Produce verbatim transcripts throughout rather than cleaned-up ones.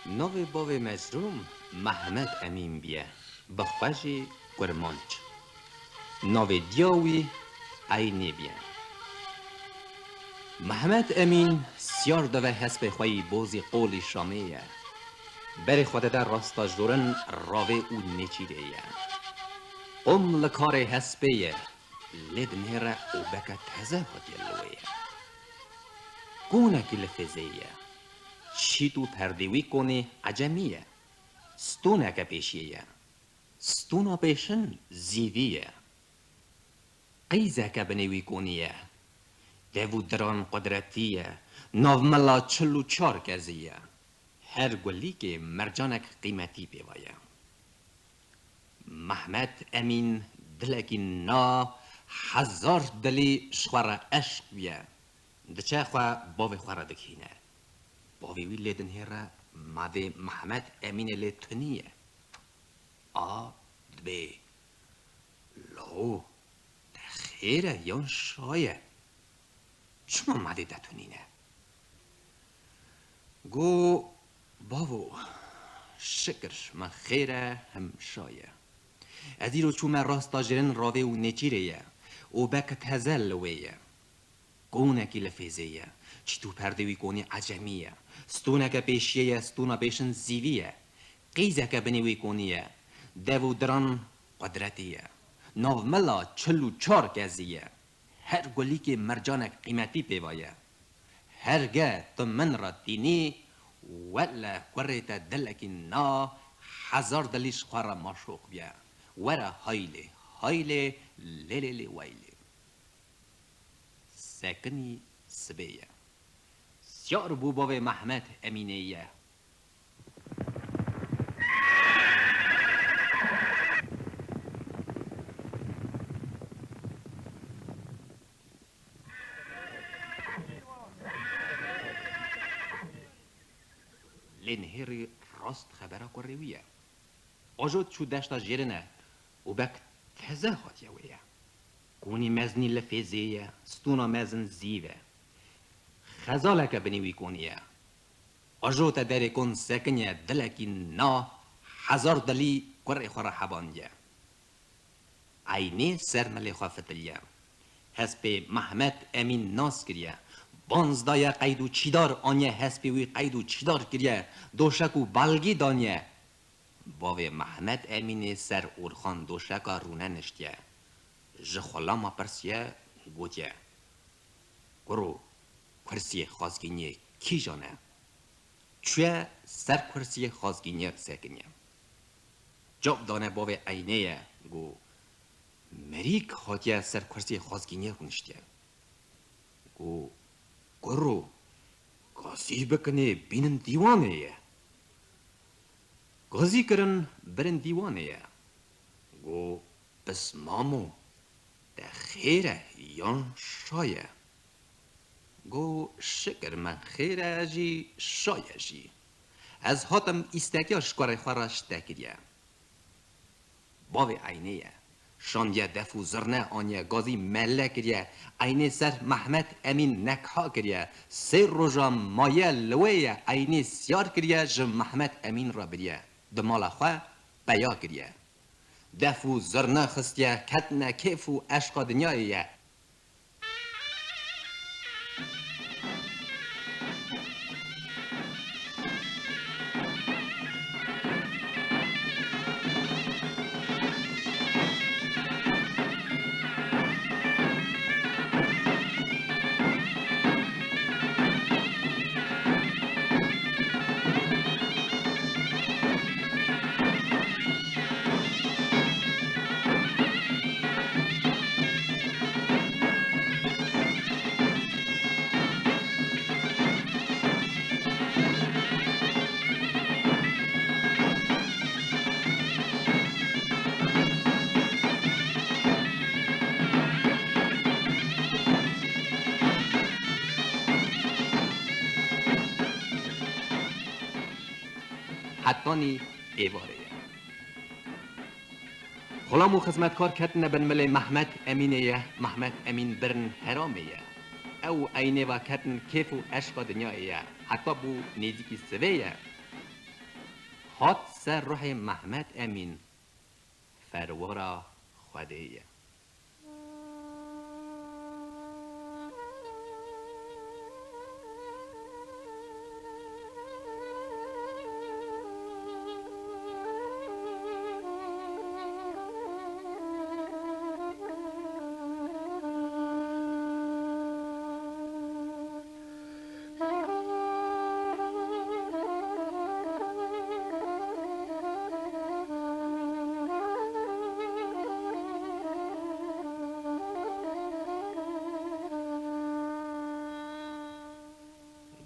Navê bavê Mezlûm Mehmet Emîn bûye, bi xwe jî Kurmanc. Navê diya wî Eynê bûye. Mehmet Emîn siyar dive hespê xwe yî bozî qolî Şamê ye. Berê xwe dide rasta jorin ravê û nêçîrê ye. Qum li karê hespê ye, lê dinêre û beke teze hatiye li wê ye. Konekî li fêzê ye. Çît û perdê wî konî ecemî ye. Stûneke pêşiyê ye. Stûna pêşin zîvî ye. Qîzeke binê wî konî ye. Dev û diran qudretî ye. Navmila çil û çar kezî ye. Her gulîkê mercanek qîmetî pê ve ye. Mehmet Emîn dilekî na hezar dilî ji xwe re eşq bûye. Diçe xwe bavê xwe re dikihîne. Bavê wî lê dinhêre madê Mehmet Emînê lê tunî ye. A dibê, Lawo, te xêr e yan şa ye? Çima madê te tunîne? Go, Bavo, şikir, min xêr e, him şa ye. Ez îro çûme rasta jirin ravê û nêçîrê ye û beke teze li wê ye. Konekî li fêzê ye. Çît û perdê wî konî ecemî ye. Stûneke pêşiyê ye, stûna pêşin zîvî ye. Qîzeke binê wî konî ye. Dev û diran qudretî ye. Navmila çil û çar kezî ye. Her gulîkê mercanek qîmetî pê ve ye. Herge tu min re tînî, wele kurê te dilekî na hezar dilî ji xwe re maşoq bûye. Were haylê, haylê, lê lê lê weylê. Sekinî sibê ye. Siyar bû bavê Mehmet Emînê ye. Lê nihêrî rast xebera kurê wî ye. Ajo çû deşta jêrine û bek teze hatiye wê ye. Konî mezinî li fêzê ye, stûna mezin zîv e. Xezaleke binî wî konî ye. Ajo te derê kon sekiniye, dilekî na hezar dilî kurê xwe re hebandiye. Eynê ser milê xwe fitiliye. Hespê Mehmet Emîn nas kiriye. Banz daye qeyd û çîdar aniye, hespê wî qeyd û çîdar kiriye. Doşek û balgî daniye. Bavê Mehmet Emînê ser Orxan doşeka rûne niştiye. Ji xulama pirsiye, gotiye, Kuro, kursiyê xazgîniyê kîjan e? Çûye ser kursiyê xazgîniyê sekiniye. Cewab dane bavê Eynê ye, got, Merîk hatiye ser kursiyê xazgîniyê rûniştiye. Got, Kuro, gazî bikinê bînin dîwanê ye. Gazî kirin birin dîwanê ye. Got, Pismamo, te xêr e yan şa ye? Go, şikir min xêr e jî, şa ye jî. Ez hatim îstekiya ji kurê xwe re ji te kiriye. Bavê Eynê ye. Şandiye def û zirne aniye, gazî mele kiriye. Eynê ser Mehmet Emîn nekha kiriye. Sê roja maye li wê ye, Eynê siyar kiriye, ji Mehmet Emîn re biriye. Di mala xwe peya kiriye. Def û zirne xistiye, ketine kêf û eşqa dinyayê ye. Hetanî êvarê ye. Xulam û xizmetkar ketine bin milê Mehmet Emînê ye, Mehmet Emîn birin heramê ye. Ew û Eynê ve ketin kêf û eşqa dinyayê ye, heta bû nêzîkî sivê ye. Hat ser ruhê Mehmet Emîn, ferwara Xwedê ye.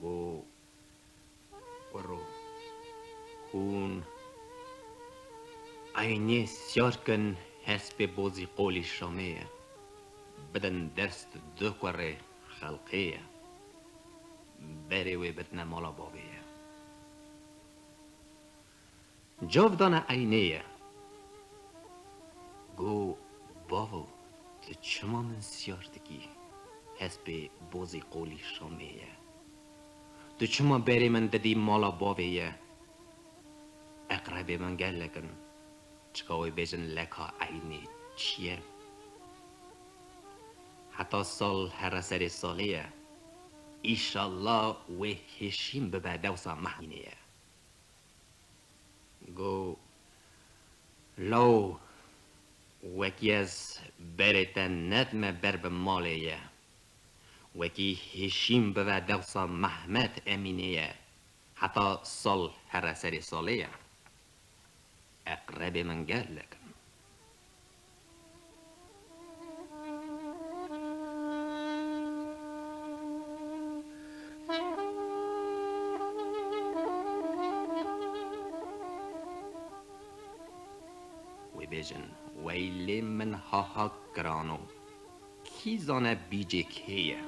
Go, kuro, hûn eynê siyar kin, hespê bozî qolî Şamê ye. Bidin dest du kurê xelqê ye. Berê wê bidine mala bavê ye. Cavdana eynê ye. Go, bavo, tu çima min siyar dikî? Hespê bozî qolî Şamê ye. Tu çima berê min didî mala bavê ye? Eqrebê min gelek in. Çika wê bêjin leka eynê çi ye? Heta sal here serê salê ye. Îşallah wê hêşîn bibe dewsa mehmînê ye. Go, law, wekî ez berê te nedime ber bi malê ye. Wekî hêşîn bibe dewsa Mehmet Emînê ye. Heta sal here serê salê ye. Eqrebê min gelek in. Wê bêjin, weylê min ha ha girano. Kî zane bîcê kê ye?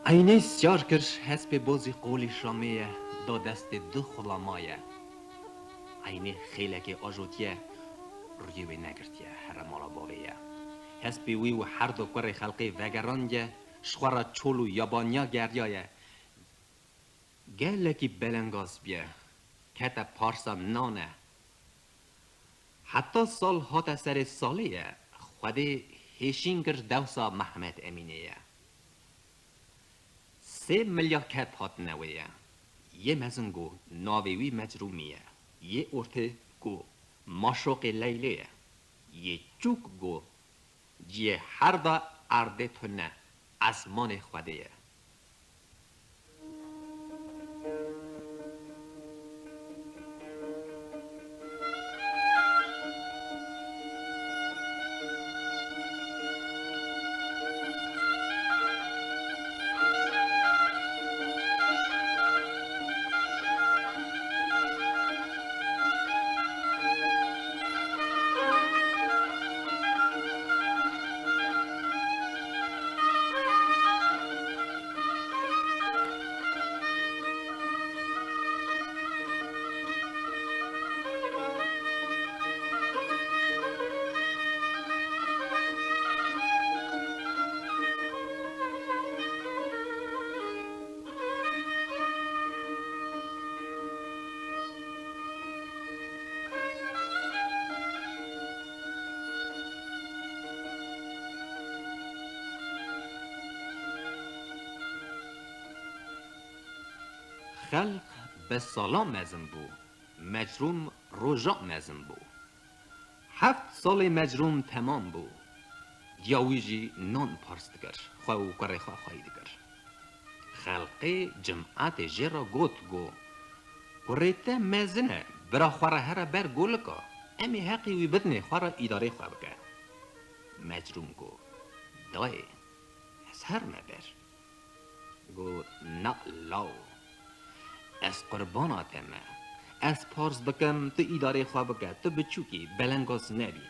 Eynê siyar kir, hespê bozî qolî Şamê ye, da destê du xulama ye. Eynê xêlekê ajotiye, rûyê wê negirtiye, here mala bavê ye. Hespê wî û her du kurê xelqê vegerandiye, ji xwe re çol û yabaniya geriyaye. Gelekî belengaz bûye, kete parsa nan e. Heta sal hate serê salê ye, Xwedê hêşîn kir dewsa Mehmet Emînê ye. Sê milya ked hatine wê ye. Yê mezin go navê wî Mecrûmî ye. Yê ortê go Maşoqê Leylê ye. Yê çûk go Cihê herda erdê tune, esmanê Xwedê ye. Xelq bi salan mezin bû, Mecrûm roja mezin bû. Heft salê Mecrûm temam bû. Diya wî jî nan pars dikir, xwe û kurê xwe xweyî dikir. Xelqê cimatê jê re got, go, Kurê te mezin e, bira xwe re here ber golika, em ê heqî wî bidinê xwe re îdarê xwe bike. Mecrûm go, Dayê, ez herime ber. Got, Na law, ez qurbana te me. Ez pars bikim, tu îdarê xwe bike, tu biçûk î, belengaz nebî.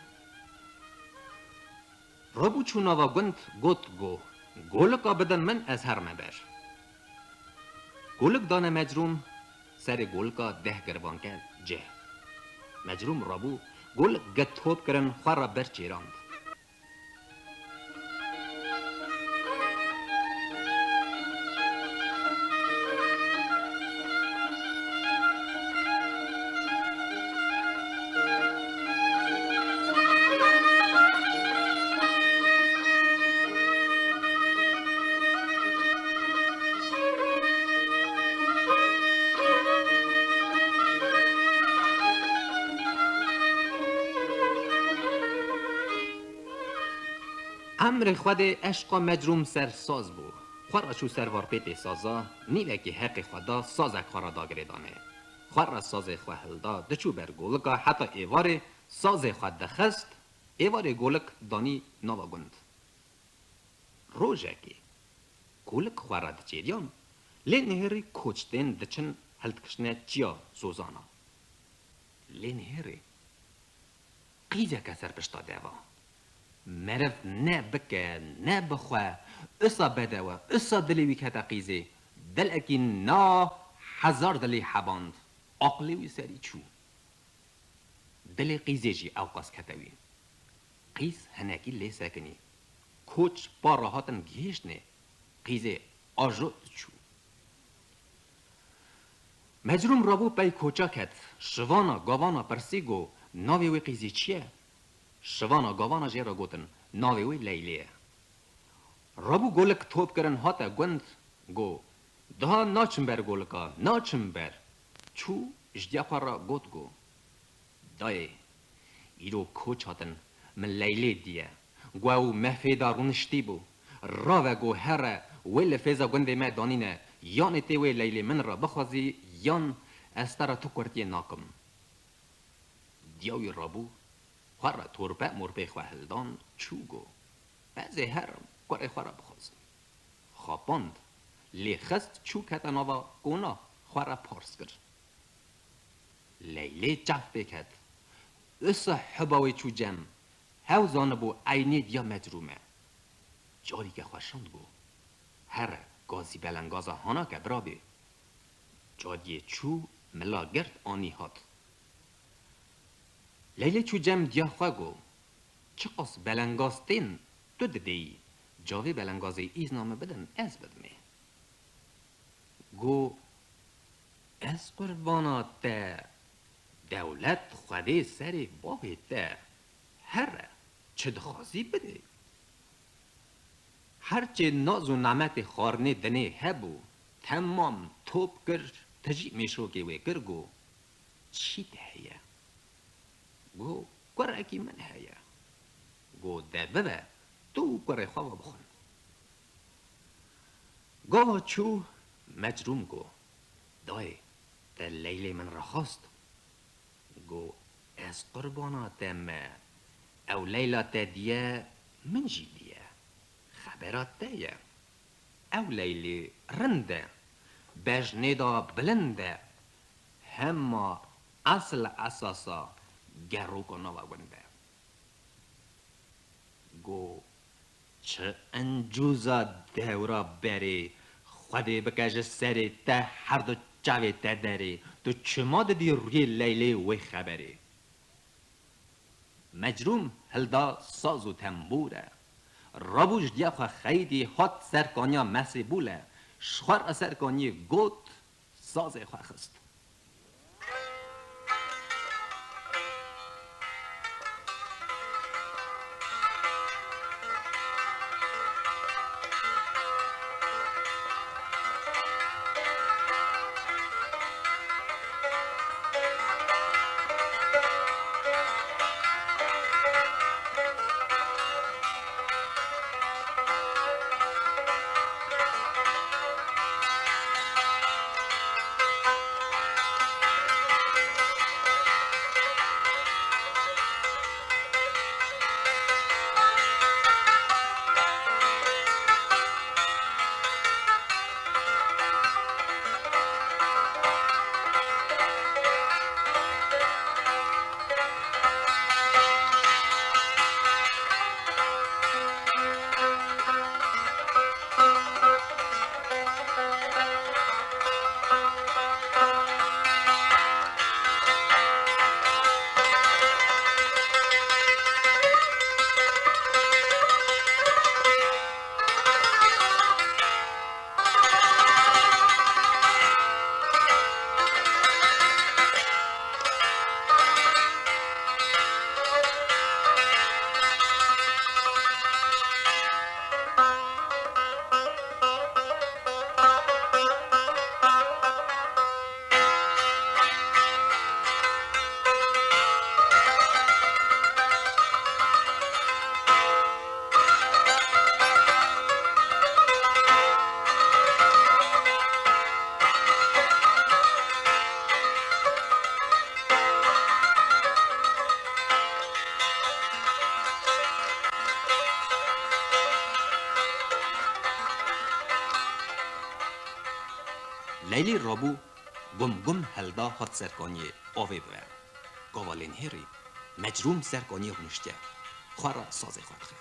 Rabû çû nava gund, got, Go, golika bidin min, ez herime ber. Golik dane Mecrûm, serê golika deh girvanke cih. Mecrûm rabû, golik git top kirin, xwe re ber çêrand. Emrê Xwedê eşqa Mecrûm ser saz bû. Xwe re çû ser varpêtê saza, nîvekî heqê xwe da, sazek xwe re da girêdanê. Xwe re sazê xwe hilda, diçû ber golika heta êvarê sazê xwe dixist, êvarê golik danî nava gund. Rojekê golik xwe re diçêriyan, lê nihêrî koç tên diçin hildikiştine çiya zozana. Lê nihêrî qîzeke ser pişta deva. Meriv ne bike, ne bixwe, usa bedewe, usa dilê wî kete qîzê, dilekî na hezar dilî heband, aqilê wî serî çû. Dilê qîzê jî ewqas kete wî. Qîz hinekî lê sekinî. Koç pa re hatin gihîştinê, qîzê ajo diçû. Mecrûm rabû pey koça ket, şivana gavana pirsî, go, "Navê wê qîzê çi ye?" Şivana gavana jê re gotin, "Navê wê Leylê ye." Rabû golik top kirin hate gund, go, "Daha naçim ber golika, naçim ber." Çû ji diya xwe re got, go, "Dayê, îro koç hatin, min Leylê diye. Go ew me fêda rûniştî bû. Rave go here, wê li fêza gundê me danîne, yanê tê wê Leylê min re bixwazî, yan ez te re tu kurtiyê nakim." Diya wî rabû, xwe re torpe morpê xwe hildan, çû, go, "Ez ê herim, kurê xwe re bixwazim." Xapand, lê xist, çû kete nava kona, xwe re pars kir. Leylê çav pê ket. Usa hiba wê çû cem. Hew zanibû eynê diya Mecrûm e. Carîke xwe şand, go, "Here, gazî belengaza hana ke birabê." Cariyê çû, mila girt, anî hat. Leylê çû cem diya xwe, go, "Çiqas belengaz tên tu didêyî, cavê belengazê îzna min bidin, ez bidimê." Go, "Ez qurbana te, dewlet Xwedê serê bavê te, here, çi dixwazî bidê." Her çê naz û nemetê xwarinê dinê hebû, temam top kir, tijî mêşokê wê kir, go, "Çi te heye?" Go, "Kurekî min heye." Go, "De bibe, tu û kurê xwe ve bixwin." Gava çû, Mecrûm go, "Dayê, te Leylê min re xwest?" Go, "Ez qurbana te me, ew Leyla te diye, min jî diye. Xebera te ye. Ew Leylê rind e, bejnê de bilind e, hema esil esasa geroka nava gund e." Go, "Çi encûza dewra berê, Xwedê bike ji serê te her du çavê te derê, tu çima didî rûyê Leylê wê xeberê?" Mecrûm hilda saz û tembûre. Rabû ji diya xwe xeydî hat ser kaniya Mesê Bûle, ji xwe re ser kaniyê got, sazê xwe xist. Leylî rabû, Gumgum helda hat ser kaniyê avê bive. Gava lê nihêrî, Mecrûm ser kaniyê rûniştiye, xwe re sazê xwe dixe.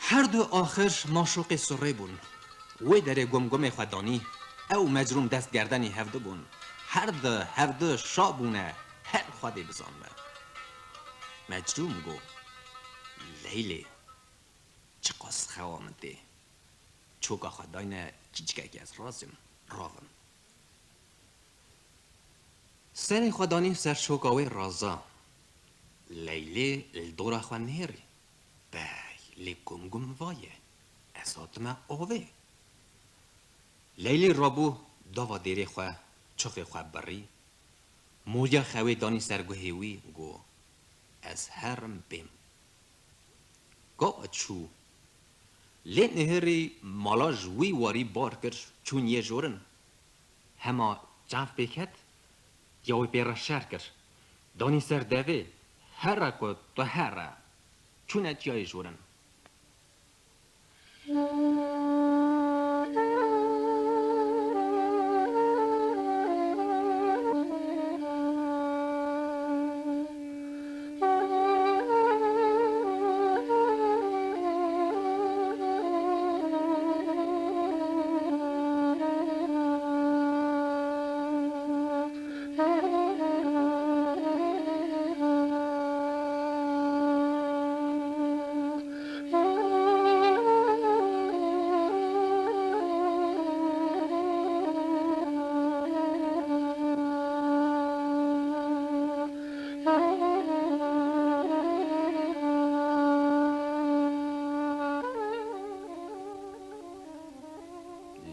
Her du axir maşoqê surê bûn. Wê derê Gumgumê xwe danî, ew û Mecrûm dest gerdenî hevdi bûn. Her du hevdi şa bûne, her Xwedê bizanbe. Mecrûm got, Leylê, çiqas xewa min tê. Çoka xwe dayne çîçikekî ez razim, ravim. Serê xwe danî ser çoka wê raza. Leylê li dora xwe nêrî. Bey, lê Gumgum va ye. Ez hatime avê. Leylê rabû dava dêrê xwe, çixê xwe birî. Moriya xewê danî ser guhê wî, got, Ez herim bêm. Gava çû. Lê nihêrî mala ji wî warî bar kir, çûn yê jorin. Hema çav pê ket, ya wê pê re şer kir. Danî ser devê, here ku tu here. Çûne çiyayê jorin.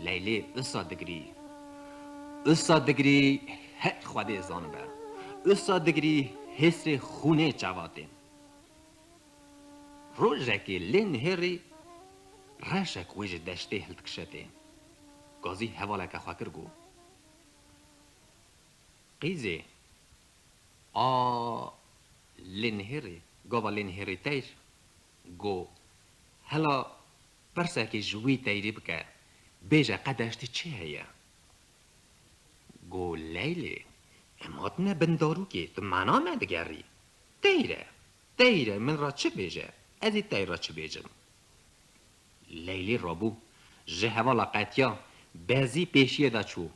Leylê wisa digirî. Wisa digirî, her Xwedê zanibe. Wisa digirî, hêsrê xûnê çava tên. Rojekê lê nihêrî reşek wê ji deştê hildikişetê. Gazî hevaleke xwe kir, got, Qîzê, a lê nihêrî, gava lê nihêrî teyr, got, Hela pirsekê ji wî teyrî bike, bêje qe deştê çi heye? Got, Leylê, em hatine bin darûkê, tu mena me digerî. Teyr e, teyr e, min re çi bêje, ez ê teyr re çi bêjim? Leylê rabû, ji hevala qetiya, bezî pêşiyê de çû.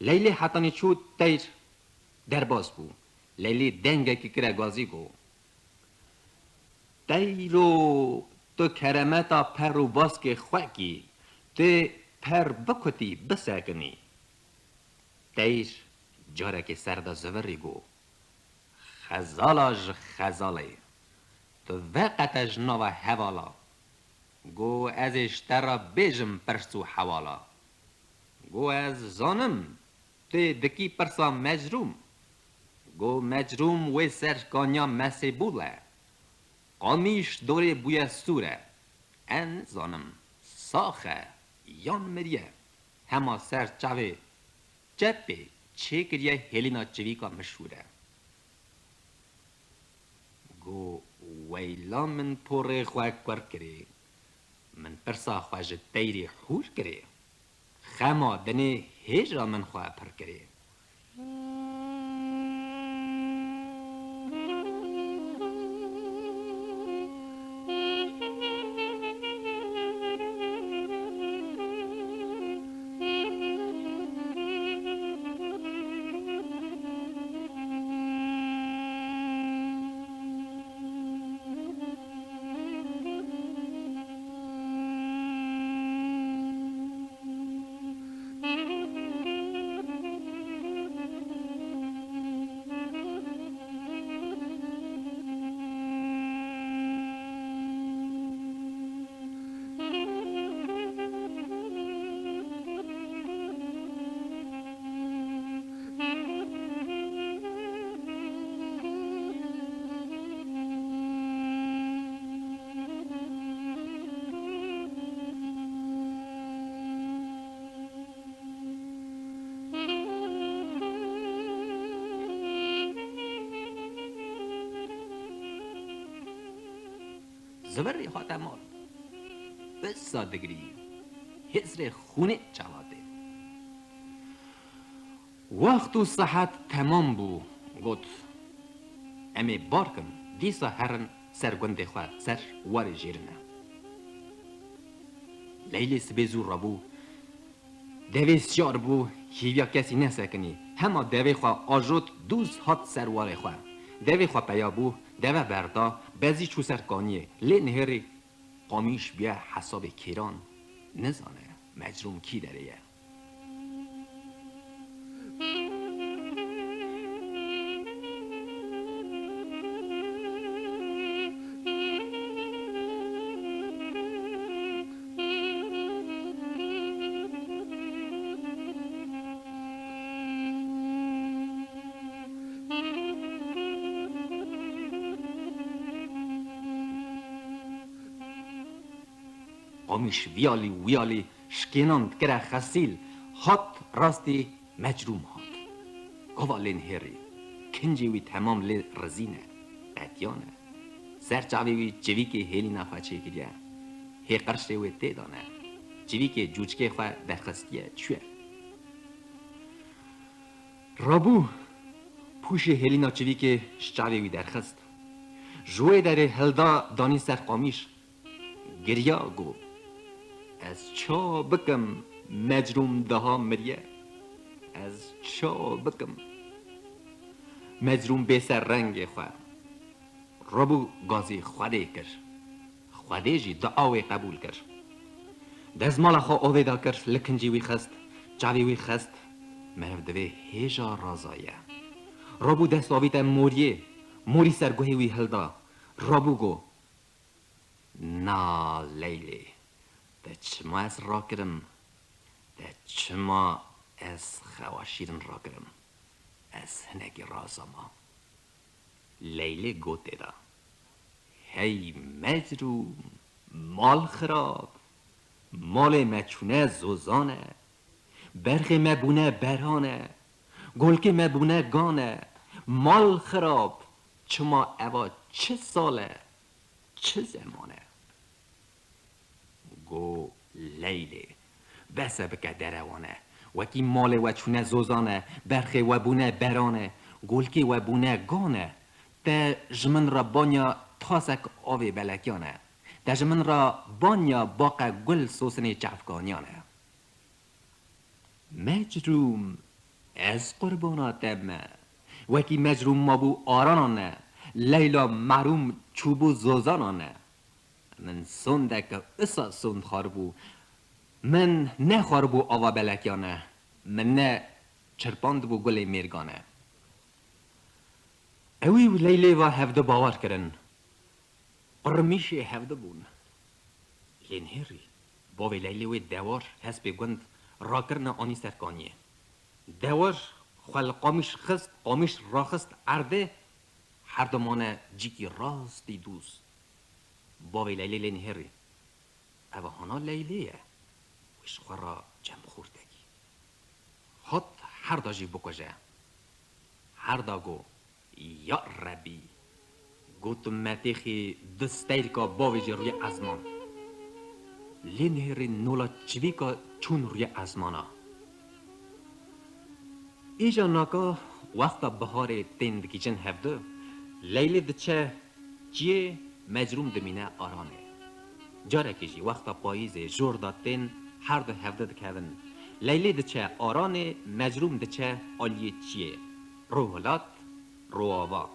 Leylê hetanî çû, teyr derbas bû. Leylê dengekî kire gazî, got, Teyro, tu keremeta per û baskê xwe kî, tê per bikutî, bisekinî. Teyr carekê ser de zivirî, got, Xezala ji xezalê, tu veqete ji nava hevala. Got, Ez ê ji te re bêjim pirs û hewala. Got, Ez zanim, tu dikî pirsa Mecrûm. Got, Mecrûm wê ser kaniya Mesêbûl e. Qamîş dorê bûye sûr e. Ez nizanim, Sax e yan miriye, hema ser çavê çepê çêkiriye hêlîna çivîka mişûr e. Go, weyla min porê xwe kur kirê, min pirsa xwe ji teyrê hûr kirê, xema dinê hêja min xwe pir kirê. Zivirî hate mal. Pisa digirî. Hêzrê xûnê çawa tê. Wext û sihet temam bû, got, "Em ê bar kin, dîsa herin ser gundê xwe, ser warê jêrine." Leylê sibê zû rabû, devê siyar bû, hîviya kesî nesekinî. Hema devê xwe ajot, dûz hat ser warê xwe. Devê xwe peya bû, deve berda, bezî çû ser kaniyê. Lê nihêrî qamîş bûye hesabê kêran. Nizane Mecrûm kî derê ye. Qamîş vîyalî wîyalî şikênan dikire xesîl, hat rastî Mecrûm hat. Gava lê nihêrî, kincê wî temam lê rizîne, qetiyane. Ser çavê wî çivîkê hêlîna xwe çêkiriye. Hê qirşê wê tê dane. Çivîkê cûçkê xwe derxistiye, çûye. Rabû, pûşê hêlîna çivîkê ji çavê wî derxist. Ji wê derê hilda danî ser qamîş. Giriya, got, "Ez ça bikim, Mecrûm daha miriye? Ez ça bikim?" Mecrûm bê ser rengê xwe. Rabû gazî Xwedê kir. Xwedê jî dua wê qebûl kir. Dezmala xwe avê da kir, li kincî wî xist, çavê wî xist. Meriv divê hêja razaye. Rabû dest avîte moriyê, morî ser guhê wî hilda. Rabû got, "Na Leylê, te çima ez rakirim? Te çima ez xewa şîrin rakirim? Ez hinekî razama." Leylê got tê de, "Hey Mecrûm, mal xirab, malê me çûne zozan e, berxê me bûne beran e, golkê me bûne gan e, mal xirab, çima eva çi sal e, çi zeman e?" Go, "Leylê, bes e bike derewan e. Wekî malê we çûne zozan e, berxê we bûne beran e, golkê we bûne gan e. Te ji min re banya tasek avê belekiyane. Te ji min re banya baqe gul sosinê çavkaniyan e." "Mecrûm, ez qurbana te me. Wekî Mecrûm mabû aranan e, Leyla mehrûm çûbû zozanan e. Min sondeke isa sond xwaribû. Min nexwaribû ava belekiyan e. Min ne çirpandibû gulê mêrgan e." Ewî û Leylê va hevdu bawer kirin. Qurmîşê hevdu bûn. Lê nihêrî, bavê Leylê wê dewar hespê gund rakirine anî ser kaniyê. Dewar xwe li qamîş xist, qamîş raxist erdê, herdu mane cîkî rastî dûz. Bavê Leylê lê nihêrî. Ev hana Leylê ye. Wê ji xwe re cem xortekî. Hat herda jî bikuje. Herda got, Ya Rebî, gotim metêxê du steyrka bavêjê rûyê ezman. Lê nihêrî nola çivîka çûn rûyê ezmana. Îja naka wexta biharê tên digihîjin hevdu, Leylê diçe çiyê, Mecrûm dimîne aranê. Carekê jî wexta payîzê jor de tên her du hevdu dikevin. Leylê diçe aranê, Mecrûm diçe aliyê çiyê. Rûhilat, rûava.